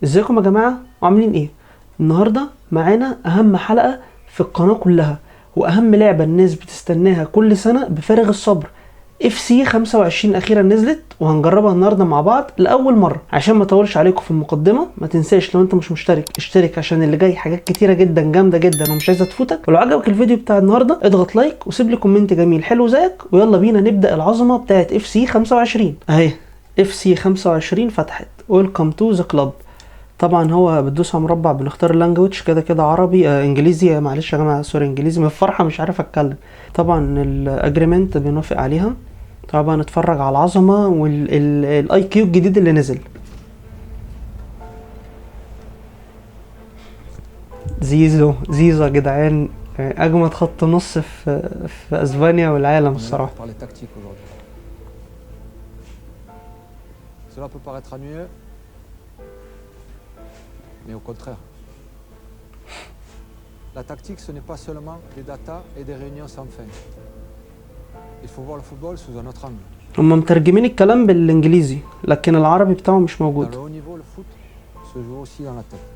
ازيكم يا جماعة وعاملين ايه؟ النهاردة معانا اهم حلقة في القناة كلها، واهم لعبة الناس بتستناها كل سنة بفارغ الصبر. FC 25 اخيرا نزلت وهنجربها النهارده مع بعض لاول مرة. عشان ما اطولش عليكم في المقدمة، ما تنساش لو انت مش مشترك اشترك عشان اللي جاي حاجات كتيرة جدا جامدة جدا ومش عايزه تفوتك. ولو عجبك الفيديو بتاع النهارده اضغط like وسيب لي comment جميل حلو زيك، ويلا بينا نبدا العظمة بتاعه FC 25. اهي FC 25 فتحت، welcome to the club. طبعا هو بتدوس على مربع بنختار ال language كده كده عربي انجليزي، معلش يا جماعة sorry انجليزي من الفرحة مش عارف اتكلم. طبعا ال agreement بنوافق عليها. طبعا نتفرج على العظمة وال IQ الجديد اللي نزل. زيزو زيزو يا جدعان، اجمد خط نص في اسبانيا والعالم الصراحة. Cela peut paraître ennuyeux, mais au contraire. La tactique, ce n'est pas seulement des data et des réunions sans fin. Il faut voir le football sous un autre angle. هم مترجمين الكلام بالانجليزي لكن العربي بتاعه مش موجود. Dans le haut niveau, le foot se joue aussi dans la tête.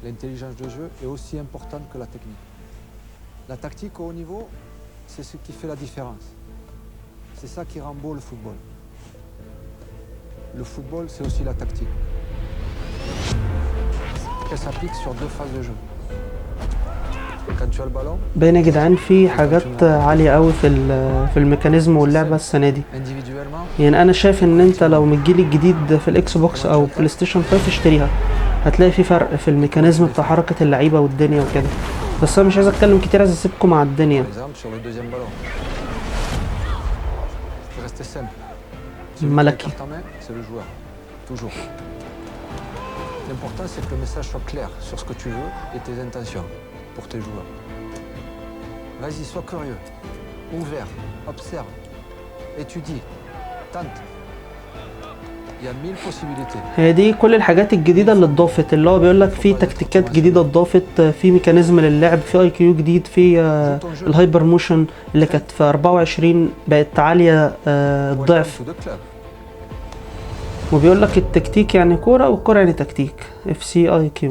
L'intelligence de jeu est aussi importante que la technique. La tactique au haut niveau, c'est ce qui fait la différence. C'est ça qui rend beau le football. Le football, c'est aussi la tactique. Elle s'applique sur deux phases de jeu. Quand tu as le ballon, باين يا جدعان في حاجات عالية قوي في ال mechanism واللعبة السنة دي. individuellement, يعني انا شايف ان انت لو من الجيل الجديد في الاكس بوكس او بلاي ستيشن 5 اشتريها، هتلاقي في فرق في ال mechanism بتاع حركة اللعيبة والدنيا وكده. بس انا مش عايز اتكلم كتير، عايز اسيبكم مع الدنيا. par exemple, sur le deuxième ballon. Restez simple. Celui qui a la ملكي. carte en main, c'est le joueur. Toujours. L'important, c'est que le message soit clair sur ce que tu veux et tes intentions pour tes joueurs. Vas-y, sois curieux, ouvert, observe, étudie, tente. Il y a mille possibilités. هي دي كل الحاجات الجديدة اللي اتضافت، اللي هو بيقول لك في تكتيكات جديدة اتضافت، في mechanism للعب، في IQ جديد، في Joue ton jeu. ال hyper motion اللي كانت في 24 بقت عالية الضعف. Welcome to the club. وبيقول لك التكتيك يعني كورة والكورة يعني تكتيك. FC IQ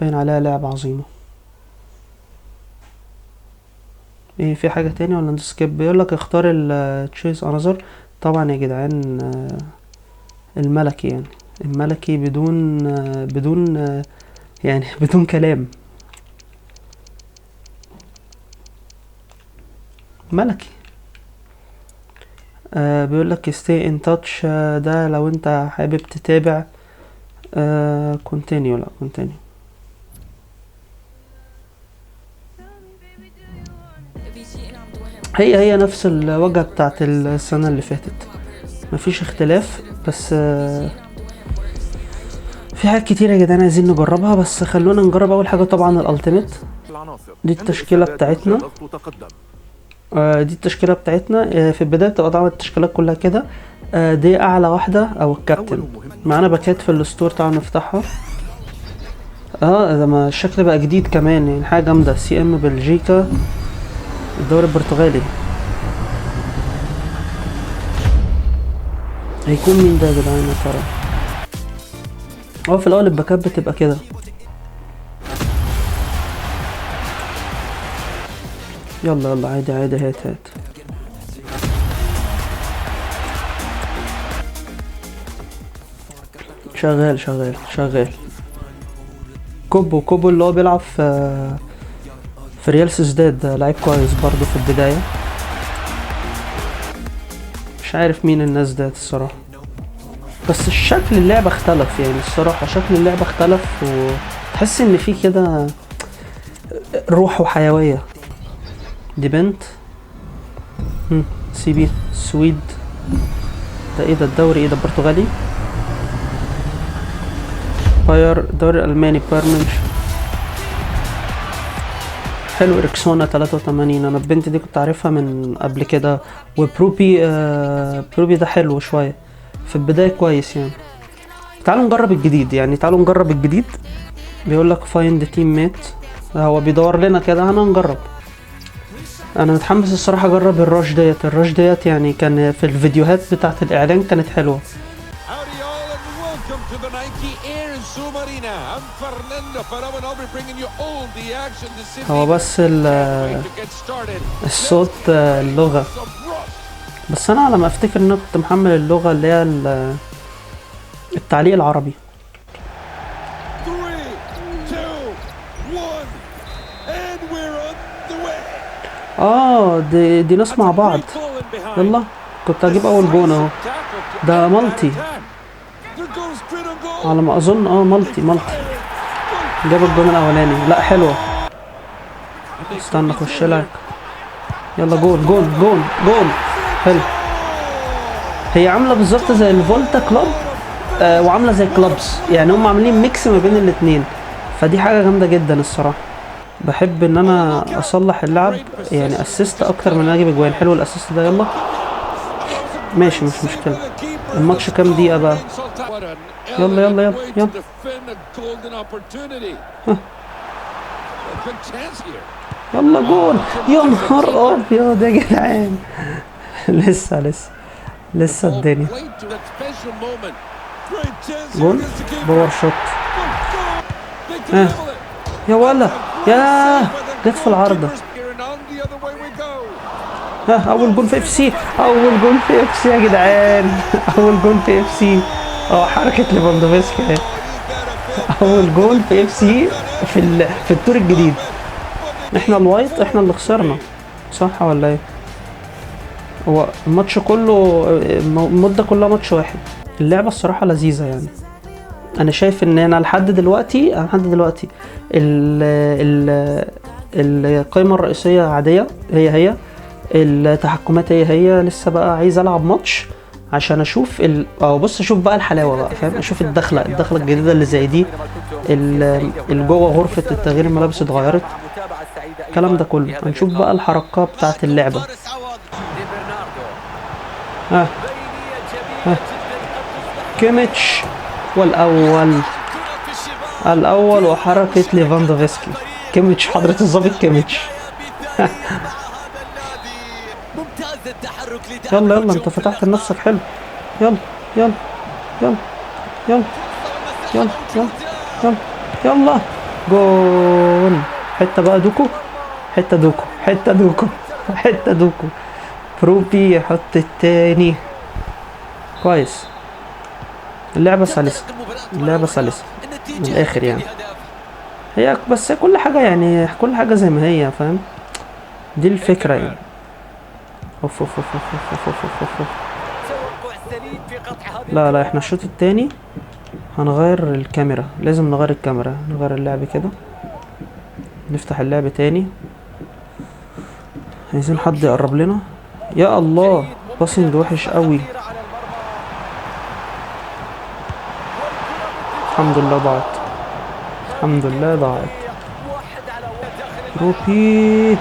باين عليها لعبة عظيمة. ايه في حاجة تاني ولا ندوس skip؟ بيقول لك اختار ال choose another. طبعا يا جدعان الملكي، يعني الملكي بدون يعني بدون كلام، ملكي. بيقول لك stay in touch، ده لو انت حابب تتابع. Continue، لا continue. هي نفس الواجهة بتاعت السنة اللي فاتت، مفيش اختلاف. بس في حاجات كتير يا جدعان عايزين نجربها، بس خلونا نجرب اول حاجة طبعا ال ultimate. دي التشكيلة بتاعتنا. دي التشكيلة بتاعتنا. في البداية بتبقى طبعا التشكيلات كلها كده. دي أعلى واحدة أو الكابتن. معانا باكات في ال store، تعالوا نفتحها. ده ما الشكل بقى جديد كمان، يعني حاجة جامدة. CM بلجيكا، الدوري البرتغالي. هيكون مين ده يا جدعان يا ترى؟ هو في الأول الباكات بتبقى كده. يلا يلا عادي عادي، هات هات. شغال شغال شغال. كوبو، كوبو اللي هو بيلعب في ريال سوسيداد، ده لعيب كويس برضو في البداية. مش عارف مين الناس ديت الصراحة، بس الشكل اللعبة اختلف. يعني الصراحة شكل اللعبة اختلف، وتحس ان في كده روح وحيوية. دي بنت CB السويد. ده ايه ده؟ الدوري ايه ده؟ البرتغالي، باير، الدوري الالماني، بايرن ميونخ. حلو. اريكسونا 83، انا البنت دي كنت عارفها من قبل كده. وبروبي، بروبي ده حلو شوية في البداية، كويس يعني. تعالوا نجرب الجديد، يعني تعالوا نجرب الجديد. بيقول لك find teammate، هو بيدور لنا كده، انا نجرب. انا متحمس الصراحة اجرب ال rush ديت. ال rush ديت يعني كان في الفيديوهات بتاعت الاعلان كانت حلوة. all, and welcome to the Nike Air Zoom Arena. I'm Fernando Farab, and I'll be bringing you all the action this evening. هو بس Can't wait to get started. الصوت، اللغة. Some rush. بس انا على ما افتكر ان انا كنت محمل اللغة اللي هي التعليق العربي. 3, 2, 1, and we're on the way. دي ناس مع بعض. Great ball in behind. يلا كنت هجيب اول جون اهو. ده مالتي على ما اظن. مالتي جاب الجون الاولاني. لا حلوة، استنى اخش لك. يلا جون جون جون جون. حلو. هي عاملة بالظبط زي الفولتا club، وعاملة زي clubs، يعني هم عاملين mix ما بين الاتنين، فدي حاجة جامدة جدا الصراحة. بحب ان انا اصلح اللعب، يعني assist اكتر من ان انا اجيب اجوان. حلو ال assist ده. يلا ماشي، مش مشكلة. الماتش كام دقيقة بقى؟ يلا يلا يلا يلا. ها. يلا جول. يا نهار ابيض يا جدعان. لسه لسه لسه الدنيا. جول power shot. يا ولا يا جت في العارضة. ها اول جول في FC، اول جول في FC يا جدعان، اول جول في FC. حركة ليفاندوفسكي اهي. اول جول في FC في التور الجديد. احنا ال white، احنا اللي خسرنا صح ولا ايه؟ هو الماتش كله، المدة كلها ماتش واحد. اللعبة الصراحة لذيذة يعني. انا شايف ان انا لحد دلوقتي، انا لحد دلوقتي القائمة الرئيسية عادية، هي هي التحكمات هي هي. لسه بقى عايز العب ماتش عشان اشوف بص اشوف بقى الحلاوة بقى، فاهم؟ اشوف الدخلة الجديدة اللي زي دي، اللي جوه غرفة التغيير الملابس اتغيرت، الكلام ده كله. هنشوف بقى الحركة بتاعت اللعبة. ها كيميتش والاول، الاول وحركة ليفاندوفسكي. كيميتش حضرة الظابط كيميتش. يلا يلا انت فتحت لنفسك حلو. يلا يلا يلا يلا يلا يلا يلا يلا جون. حتة بقى دوكو، حتة دوكو، حتة دوكو، حتة دوكو. بروبي يحط التاني. كويس، اللعبة سلسة، اللعبة سلسة من الآخر يعني. هي بس كل حاجة يعني، كل حاجة زي ما هي، فاهم؟ دي الفكرة يعني. اوف اوف اوف اوف اوف اوف اوف اوف. لا لا، احنا الشوط التاني هنغير الكاميرا، لازم نغير الكاميرا، نغير اللعب كده، نفتح اللعب تاني. عايزين حد يقرب لنا. يا الله passing وحش قوي. الحمد لله ضاعت، الحمد لله ضاعت. روبي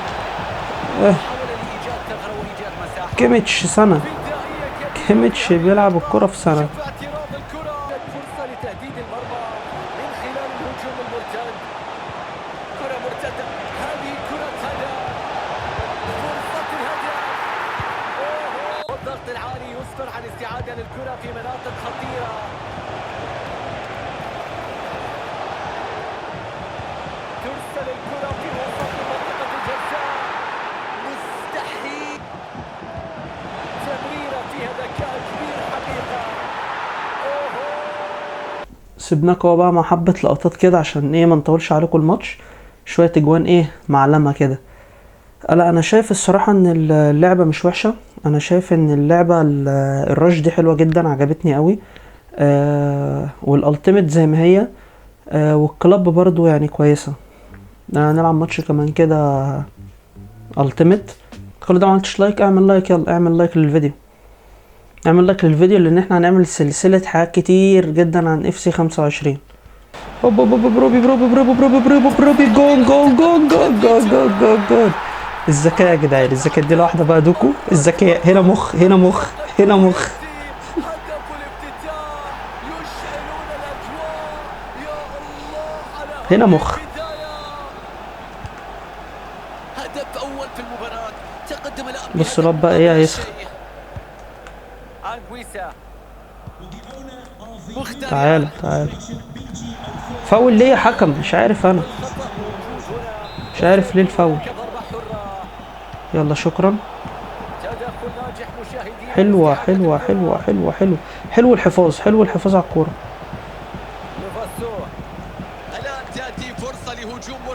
كيميتش سنة، كيميتش بيلعب الكرة في سنة. سيبناكوا بقى مع حبة لقطات كده عشان ايه ما نطولش عليكم الماتش، شوية اجوان ايه معلمة كده. لا انا شايف الصراحة ان اللعبة مش وحشة، انا شايف ان اللعبة ال rush دي حلوة جدا، عجبتني قوي. وال ultimate زي ما هي، وال club برضو يعني كويسة. نلعب ماتش كمان كده ultimate. كل ده ما عملتش like، اعمل like، يلا اعمل like للفيديو، اعمل like للفيديو، لان احنا هنعمل سلسلة حاجات كتير جدا عن FC 25. هوب هوب هوب، بروبي بروبي بروبي بروبي بروبي بروبي، جون جون جون جون جون جون جون جون. الذكاء يا جدعان، الذكاء دي لوحدة بقى دوكو. الذكاء هنا مخ، هنا مخ، هنا مخ. هنا مخ. بص الواد بقى ايه هيسخن. تعالى تعالى. فاول ليه يا حكم؟ مش عارف انا، مش عارف ليه الفاول. يلا شكرا. حلوة حلوة حلوة حلوة حلوة حلو الحفاظ، حلو الحفاظ على الكورة،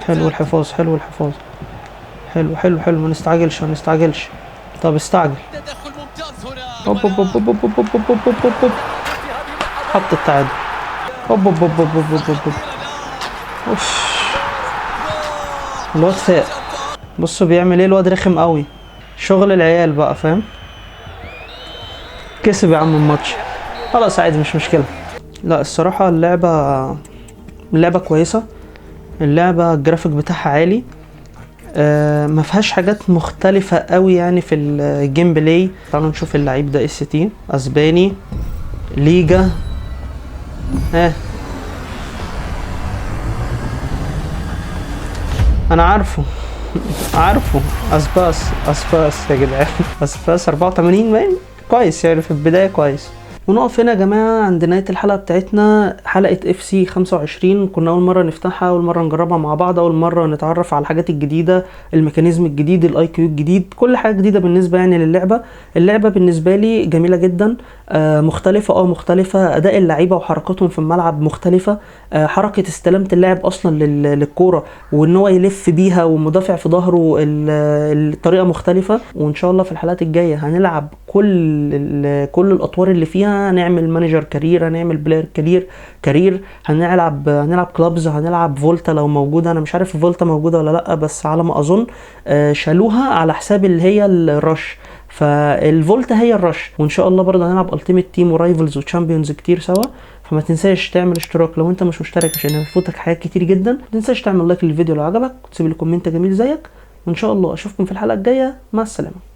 حلو الحفاظ، حلو الحفاظ، حلو حلو حلو. ما نستعجلش ما نستعجلش. طب استعجل. هوب هوب هوب هوب هوب هوب هوب هوب هوب. حط التعادل. هوب هوب هوب هوب هوب هوب. اوف الواد فاق. بصوا بيعمل ايه الواد، رخم قوي. شغل العيال بقى فاهم. كسب يا عم الماتش، خلاص عادي مش مشكلة. لا الصراحة اللعبة كويسة، اللعبة الجرافيك بتاعها عالي، ما فيهاش حاجات مختلفة قوي يعني في ال gameplay. تعالوا نشوف اللعيب ده، ST اسباني، ليجا. ها انا عارفه عارفه، اسباس اسباس يا جدعان، اسباس 84 باين كويس يعني في البداية كويس. ونقف هنا يا جماعة عند نهاية الحلقة بتاعتنا، حلقة FC 25. كنا أول مرة نفتحها، أول مرة نجربها مع بعض، أول مرة نتعرف على الحاجات الجديدة، ال mechanism الجديد، ال IQ الجديد، كل حاجة جديدة بالنسبة يعني للعبة. اللعبة بالنسبة لي جميلة جدا، مختلفة، مختلفة. أداء اللعيبة وحركاتهم في الملعب مختلفة، حركة استلامة اللاعب أصلا للكورة وإن هو يلف بيها ومدافع في ظهره، الطريقة مختلفة. وإن شاء الله في الحلقات الجاية هنلعب كل الأطوار اللي فيها، هنعمل manager career، هنعمل player career، هنلعب clubs، هنلعب Volta لو موجودة. انا مش عارف Volta موجودة ولا لا، بس على ما اظن شالوها على حساب اللي هي ال Rush، فال Volta هي ال Rush. وان شاء الله برضه هنلعب Ultimate Team و Rivals و Champions كتير سوا. فما تنساش تعمل اشتراك لو انت مش مشترك عشان هيفوتك حاجات كتير جدا. ما تنساش تعمل like للفيديو لو عجبك، وتسيب لي comment جميل زيك، وان شاء الله اشوفكم في الحلقة الجاية. مع السلامة.